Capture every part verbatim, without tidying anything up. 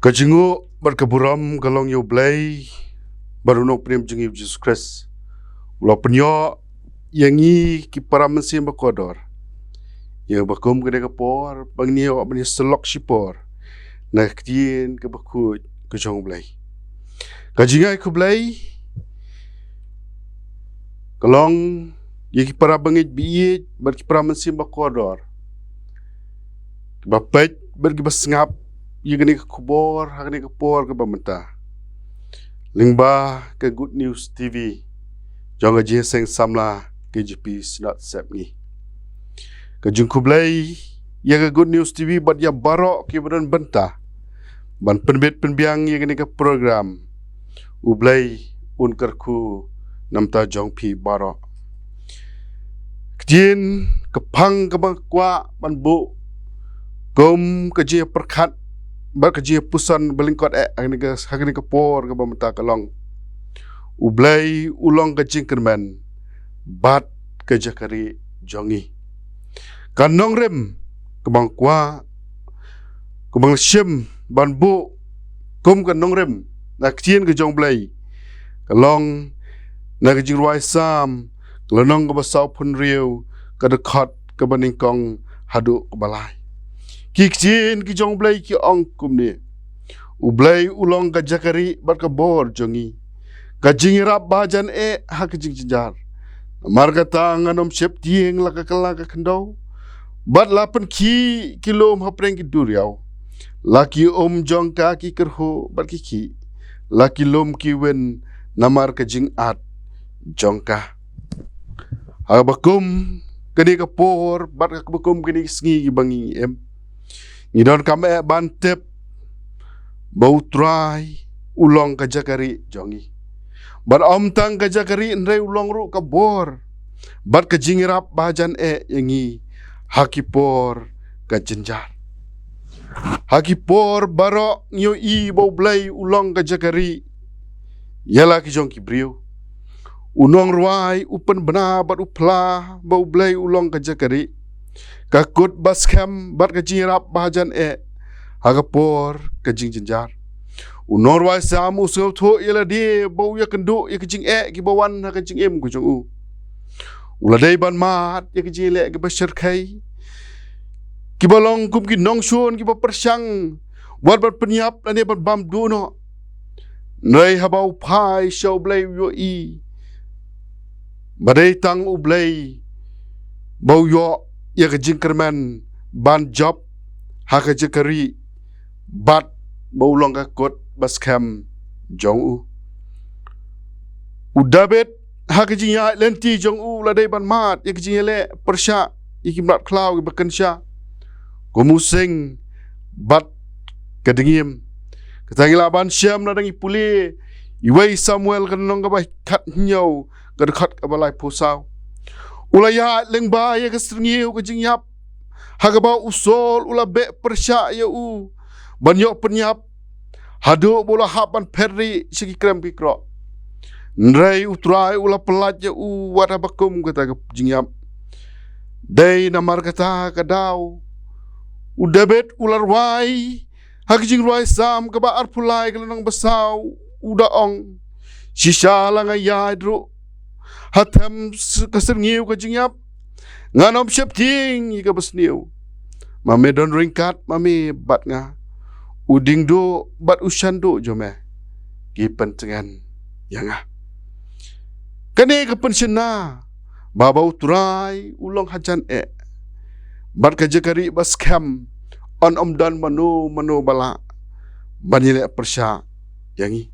Ka jingnguh bad ka burom ka long ïa U Blei bad U Nongpynim jong ngi U Jisu Khrist, u la pynïoh ïa ngi ki para mynsiem ba kordor ïa ba kum kane ka por ba ngin ïoh ban ïasyllok shipor na ka ktien kaba khuid ka jong U Blei. Ka jingai khublei ka long ïa ki para bangeit ba ïeit bad ki para mynsiem ba kordor, kiba peit bad kiba sngap ïa kane ka khubor ha kane ka por kaba mynta lyngba ka Good News T V jong ka Jingïaseng Samla K J P Synod Sepngi. Ka jingkhublei ïa ka Good News T V bad ïa baroh kiba don bynta ban pynbit pynbiang ïa kane ka program. U Blei un kyrkhu namar jong phi baroh. Ktien ka phang kaba nga kwah ban buh kum ka jingïapyrkhat bad ka jingïapuson ba lyngkot eh ha kane ka, ha kane ka por kaba mynta ka long: U Blei u long ka jingkyrmen bad ka jaka rieh jong ngi. Ka nongrim kaba nga kwah, kaba nga shim ban buh kum ka nongrim na ka ktien ka jong U Blei ka long na ka Jingrwai Salm ka lynnong kaba sawphew hynriew, ka dkhot kaba nyngkong haduh kaba lai. Ki ktien ki jong U Blei ki ong kumne: U Blei u long ka jaka rieh bad ka bor jong ngi, ka jingïarap ba hajan eh ha ka jingjynjar. Namar kata ngan ym sheptieng la ka kylla ka khyndew, bad la pynkhih ki lum hapdeng ki duriaw. La ki um jong ka ki kyrhuh bad ki khih, la ki lum ki win namar ka jingat jong ka. Ha kaba kum kane ka por bad ha kaba kum kine ki sngi kiba ngi im, ngi donkam eh ban tip ba U Trai u long ka jaka rieh jong ngi. Bad ym tang ka jaka rieh hynrei u long ruh ka bor bad ka jingïarap ba hajan eh ïa ngi ha ki por ka jynjar. Ha ki por baroh ngi ïohi ba U Blei u long ka jaka rieh ïa la ki jong ki briew. U nongrwai u pynbna bad u phla ba U Blei u long ka jaka rieh, ka kut ba skhem bad ka jingïarap ba hajan eh ha ka por ka jingjynjar. U nongrwai Salm u sngewthuh ïa lade ba u ïakynduh ïa ka jingeh kiba wan ha ka jingim ka jong u. U la dei ban mad ïa ka jingïaleh kiba shyrkhei, kiba long kum ki nongshun kiba pyrshang wat ban pynïap lane ban bam duh noh. Hynrei haba u phai sha U Blei u ïohi ba dei tang U Blei ba u ïoh ïa ka jingkyrmen ban jop ha ka jaka rieh bad ba u long ka kut ba skhem jong u. U Dabid ha ka jingïaid lynti jong u la dei ban mad ïa ka jingïaleh pyrshah ïa ki mrad khlaw kiba kynsha, kum u sing bad ka dngiem. Kata ngi lah ban shem lada ngi pule Iwei Samuel ka lynnong kaba khathynñiew, ka dkhot kaba laiphew saw. U la ïaid lyngba ïa ka syrngiew ka jingïap ha kaba u Saul u la beh pyrshah ïa u ban ïoh pynïap haduh ba u la hap ban phet rieh sha ki krem ki krok. Hynrei U Trai u la pyllait ïa u wat haba kum kata ka jingïap. Dei namar kata ka daw u Dabid u la rwai ha ka Jingrwai Salm kaba arphew lai, ka lynnong ba saw, u da ong: Shisha la nga ïaid ruh ha them s-, ka syrngiew ka jingïap, ngan ym sheptieng ïa kaba sniew. Ma me don ryngkat ma me bad nga, u diengduh bad u shanduh jong me ki pyntngen ïa nga. Kane ka pynshynna ba, ba U Trai u long hajan eh bad ka jaka rieh ba skhem, yn ym don mano mano ba lah ban ïaleh pyrshah ïa ngi.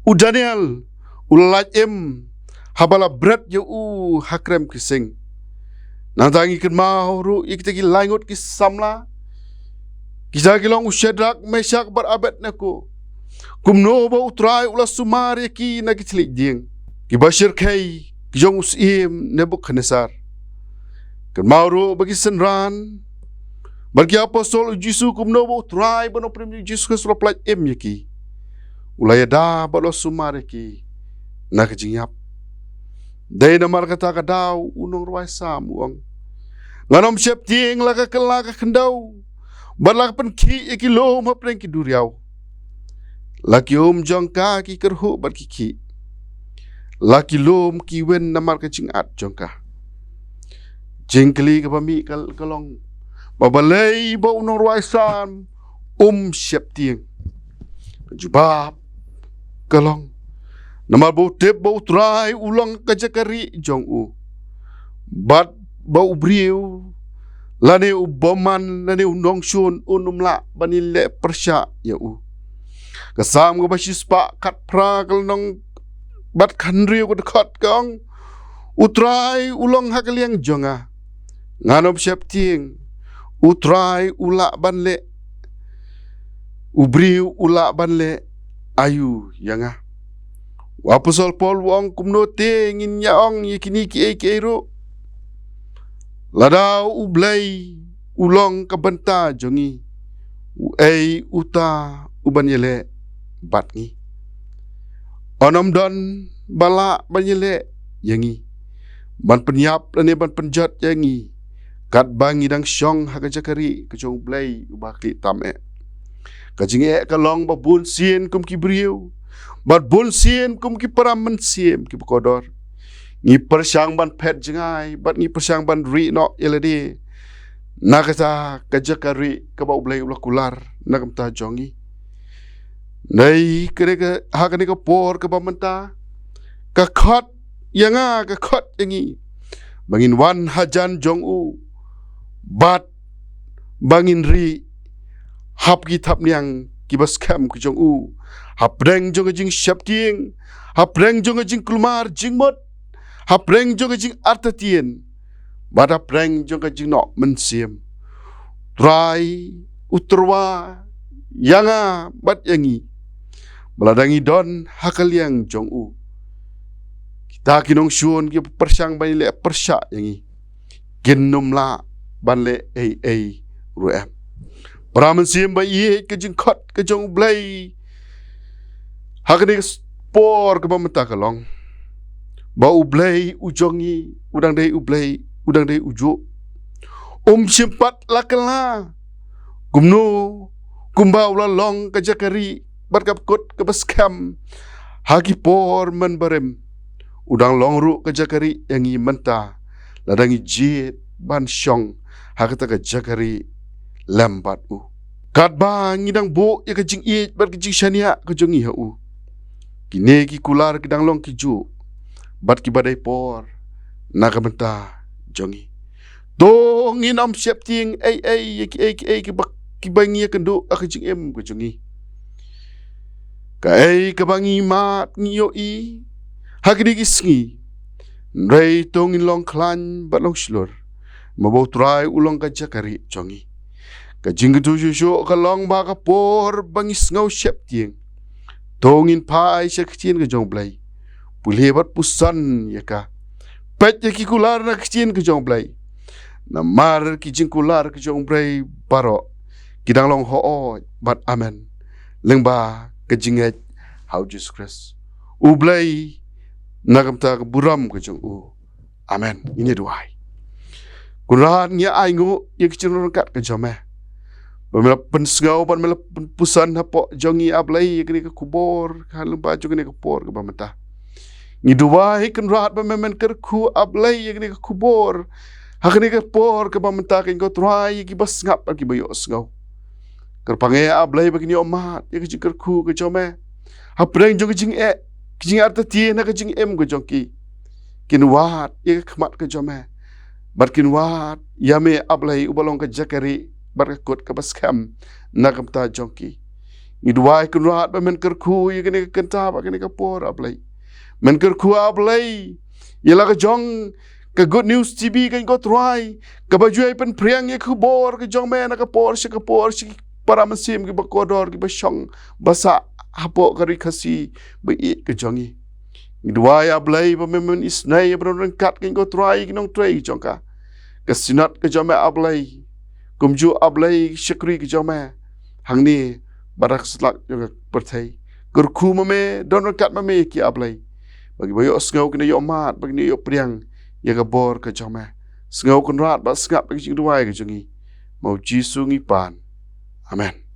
U Daniel u la lait im haba la bret ïa u ha krem ki sing. Nangta ngi kynmaw ruh ïa kita ki laingut ki samla, kita ki long u Shadrak, Meshak bad Abednego. Kumno ba U Trai u la sumar ïa ki na ki thylliej dieng kiba shyrkhei ki jong u syiem Nebukadnesar. Kynmaw ruh ba ki synran bad ki apostol U Jisu, kumno ba U Trai ba u Nongpynim U Jisu Khrist u la pyllait im ïa ki. U la ïada bad u la sumar ïa ki na ka jingïap. Dei namar kata ka daw u nongrwai Salm u ong: Ngan ym sheptieng la ka kylla ka khyndew, Bad la ka pynkhih ïa ki lum hapdeng ki duriaw. La ki um jong ka ki kyrhuh bad ki khih. La ki lum ki win namar ka jingat jong ka. Jingkylli kaba mih ka, ka long, ba balei ba u nongrwai Salm um sheptieng? Ka jubab ka long, namar ba u tip ba U Trai u long ka jaka rieh jong u, bad ba u briew, lane u bymman, lane u nongshun, un ym lah ban ïaleh pyrshah ïa u. Ka Salm kaba shispah khatphra, ka lynnong bad khathynriew ka dkhot ka ong, U Trai u long ha ka liang jong nga, ngan ym sheptieng. U Trai u lah ban leh, u briew u lah ban leh aïu ïa nga? U Apostol Paul u ong, kumno te ngin ïa ong ïa kine kiei kiei ruh? Lada U Blei u long ka bynta jong ngi, uei uta uban ïaleh bad ngi? Yn ym don ba lah ban ïaleh ïa ngi, ban pynïap lane ban pynjot ïa ngi, katba ngi dang shong ha ka jaka rieh ka jong U Blei uba khlieh tam eh. Ka jingeh ka long ba bun sien kum ki briew, bad bun sien kum ki para mynsiem kiba kordor, ngi pyrshang ban phet jngai bad ngi pyrshang ban rieh noh ïa lade na kata ka jaka rieh kaba U Blei u la kular na ka bynta jong ngi. Hynrei kane ka, ha kane ka por kaba mynta, ka khot ïa nga, ka khot ïa ngi, ba ngin wan hajan jong u, bad ba ngin rieh hap ki thapniang kiba skhem ka jong u, hapdeng jong ka jingsheptieng, hapdeng jong ka jingkulmar jingmut, hapdeng jong ka jingartatien, bad hapdeng jong ka jingnoh mynsiem. U Trai u tyrwa ïa nga bad ïa ngi, ba lada ngi don ha ka liang jong u, kita ki nongshun kiba pyrshang ban ïaleh pyrshah ïa ngi, kin ym lah ban leh ei ei ruh em. Para mynsiem ba ïeit, ka jingkhot ka jong U Blei ha kane ka por kaba mynta ka long, ba U Blei u jong ngi u dang dei U Blei, u dang dei ujuh. Um shym pat la kylla kumno, kumba u la long ka jaka rieh bad ka kut kaba skhem ha ki por mynbarim, u dang long ruh ka jaka rieh ïa ngi mynta, lada ngi jied ban shong ha kata ka jaka rieh lem bad u. Katba ngi dang buh ïa ka jingïeit bad ka jingshaniah ka jong ngi ha u, kine ki kular ki dang long kijuh bad kiba dei por na ka bynta jong ngi. To ngin ym sheptieng ei ei ïa kiei kiei kiba, kiba ngi ïakynduh ha ka jingim ka jong ngi, kaei kaba ngi mad ngi ïohi ha kine ki sngi. Hynrei to ngin long khlaiñ bad long shlur, namar ba U Trai u long ka jaka rieh jong ngi. Ka jingkyntu shuh shuh ka long ba ha ka por ba ngi sngew sheptieng, to ngin phai sha ka Ktien ka jong U Blei, pule bad puson ïa ka. Peit ïa ki kular na ka Ktien ka jong U Blei, namar ki jingkular ka jong U Blei baroh ki dang long hooid bad amen, lyngba ka jingngeit ha U Jisu Khrist. U Blei, na ka bynta ka burom ka jong u. Amen. Ngin ïa duwai. Kynrad, ngi ainguh ïa ka jingryngkat ka jong me, ba me la pynsngew, ba me la pynpuson hapoh jong ngi, A Blei, ïa kane ka khubor, ka lyngba jong kane ka por kaba mynta. Ngi duwai Kynrad ba me men kyrkhu, A Blei, ïa kane ka khubor ha kane ka por kaba mynta, keiñ ko Trai, ïa kiba sngap bad kiba ïohsngew. Kyrpang eh, A Blei, ba kin ïohmad ïa ka jingkyrkhu ka jong me hapdeng jong ka jingeh, ka jingartatien ha ka jingim ka jong ki. Kin wad ïa ka khmat ka jong me, bad kin wad ïa me, A Blei, uba long ka jaka rieh bad ka kut kaba skhem na ka bynta jong ki. Ngi duwai Kynrad ba men kyrkhu ïa kane ka kynta bad kane ka por, A Blei. Men kyrkhu, A Blei, ïa la ka jong ka Good News T V, keiñ ko Trai, kaba ju ïai pynphriang ïa ka khubor ka jong me na ka por sha ka por sha ki para mynsiem kiba kordor, kiba shong ba sah hapoh ka Ri Khasi ba ïeit ka jong ngi. Ngi duwai, A Blei, ba me men isynei ïa ba don ryngkat, keiñ ko Trai, ïa ki nongtrei jong ka, ka Synod ka jong me, A Blei, kumjuh, A Blei, shakri ka jong me hangne bad ha ka slak jong ka pyrthei. Kyrkhu ma me, don ryngkat ma me ïa ki, A Blei, ba kiba ïohsngew kin ïohmad, ba kin ïohpdiang ïa ka bor ka jong me. Sngew Kynrad bad sngap ïa ka jingduwai ka jong ngi. Ma U Jisu ngi pan. Amen.